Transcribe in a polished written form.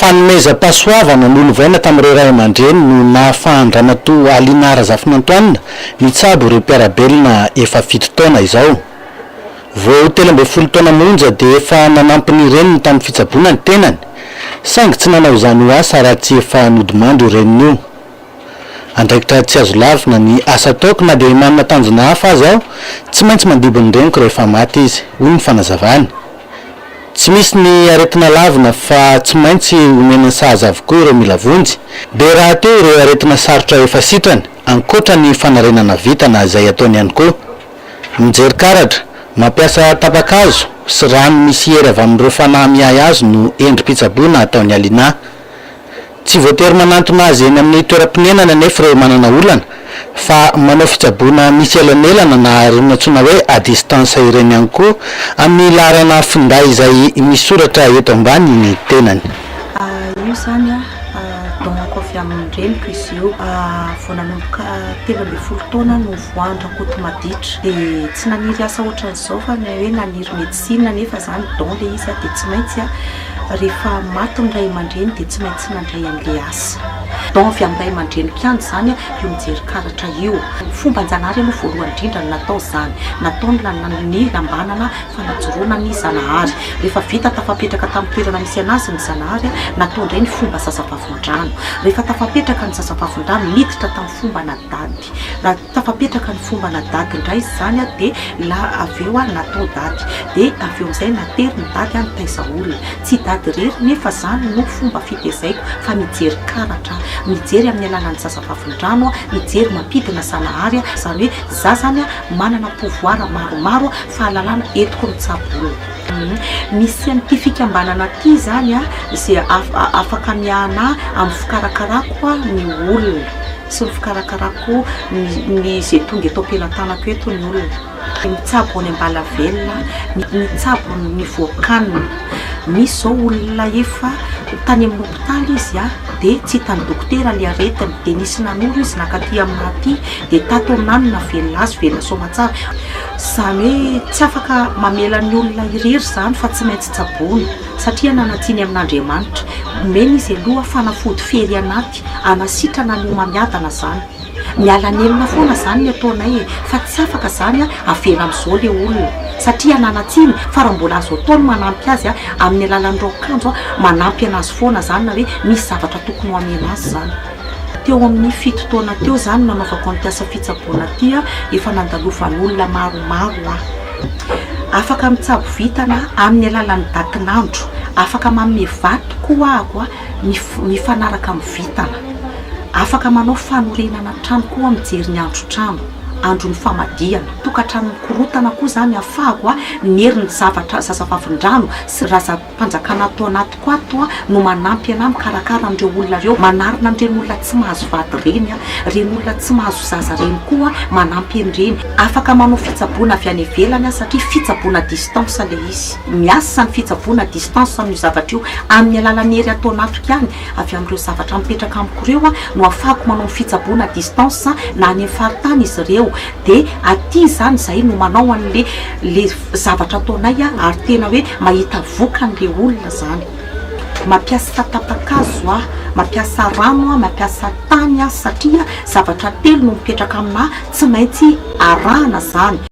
Fanomezam-pahasoavana nolovaina tamin'ireo ray aman-dreny no nahafahan-dRamatoa Alina Razafinantoanina nitsabo ireo mpiara-belona efa fito taona izao. Vao 13 taona monja dia efa nanampy ny reniny tamin'ny fitsaboana ny tenany, saingy tsy nanao izany ho asa raha tsy efa nodimandry io reniny io. Andraikitra tsy azo lavina ny asa ataoko na dia manana tanjona hafa aza aho, tsy maintsy mandimby ny reniko rehefa maty izy, hoy ny fanazavany. Tsy misy ny aretina lavina fa tsy maintsy omena ny sahaza avokoa ireo mila vonjy. Be rahateo ireo aretina sarotra efa sitrany, ankoatra ny fanarenana vintana izay ataony ihany koa. Mijery karatra, mampiasa tapa-kazo sy rano misy hery avy amin'ireo fanahy miahy azy no endri-pitsaboana ataon'i Alina. Tsy voatery manantona azy eny amin'ny toeram-ponenany anefa ireo manana olana fa manao fitsaboana misy elanelana na ireny antsoina hoe à distance ireny ihany koa amin'ny laharana finday izay misoratra eto ambany ny tenany. Io izany don-ko avy amin'ny reniko izy io. Vao nanomboka 13 taona no voan-dRakotomaditra. Dia tsy naniry asa ohatran'izao fa ny hoe naniry médecine nefa izany don ilay izy dia tsy maintsy Rehefa maty ny ray aman-dreny dia tsy maintsy nandray an'ilay asa. Don avy amin'ny ray aman-dreniko ihany izany io mijery karatra io. Fomban-janahary aloha voalohany indrindra no natao izany. Natao ny ny lambanana fanajoroana ny Zanahary. Rehefa vita tafapetraka tamin'ny toerana misy anazy ny Zanahary, natao indray ny fomba zazavavindrano. Rehefa tafapetraka ny zazavavindrano, niditra tamin'ny fomba nadady. Raha Tafapetraka ny fomba na daty indray izany dia la avy eo natao daty dia avy eo amin'izay natery ny daty nitaiza olona. Tsy daty irery nefa izany no fomba fitezaiko fa mijery karatra, mijery amin'ny alalan'ny zazavavindrano, mijery mampidina Zanahary, izany hoe za zany manana pouvoir maromaro, fahalalana entiko mitsabo olona. Misy an'ity fikambanana ity izany izay afaka miahana amin'ny fikarakarako ny olona. sy ny fikarakarako ny izay tonga eto am-pelatanako eto ny olona. Mitsabo any Ambalavelona, mitsabo ny voakanina. Misy izao olona efa tany amin'ny hopitaly izy dia tsy hitan'ny dokotera ilay aretiny dia nisy nanoro izy nankaty aminà aty dia tato aminà no nahavelona azy, velona soamantsara. Izany hoe tsy afaka mamela ny olona irery izany fa tsy maintsy tsaboina satria nanan-tsiny amin'Andriamanitra. Omena izy aloha fanafody fery anaty. Hanasitrana ny homamiadana zany. Miala nenina foana zany ny ataonay e, fa tsy afaka zany avela amizao le olona satria ananan-tsiny fa raha mbola azo atao ny manampy azy amin'ny alalan'ny raokanjo manampy anazy foana zany na hoe misy zavatra tokony ho amena azy zany. Teo amin'ny fito taona teo zany nanaovako an'ity asa fitsaboana ity efa nandalovan'olona maromaro aho. Afaka mitsabo vintana amin'ny alalan'ny datin'andro, afaka manome vato koa aho mifanaraka amin'ny vintana. Afaka manao fanorenana trano koa mijery ny andron-trano, andron'ny famadihana. Tokantrano mikorotana koa izany afahako ny herin'ny zavatra zazavavindrano sy razam-panjakana ato anatiko ato no manampy anah mikarakara an'ireo olona ireo, manarina an'ireny olona tsy mahazo vady ireny, ireny olona tsy mahazo zaza ireny koa manampy an'ireny. Afaka manao fitsaboana avy any ivelany aho satria fitsaboana à distance ilay izy. Miasa ny fitsaboana à distance amin'io zavatra io. Amin'ny alalan'ny hery ato anatiko ihany, avy amin'ireo zavatra mipetraka amiko ireo no ahafahako manao ny fitsaboana à distance na any amin'ny faritany izy ireo. Dia aty izany izahay no manao an'le le zavatra ataonay ary tena hoe mahita vokany le olona izany. Mampiasa tapa-kazo aho, mampiasa rano aho, mampiasa tany aho satria zavatra telo no mipetraka aminà, tsy maintsy arahana izany.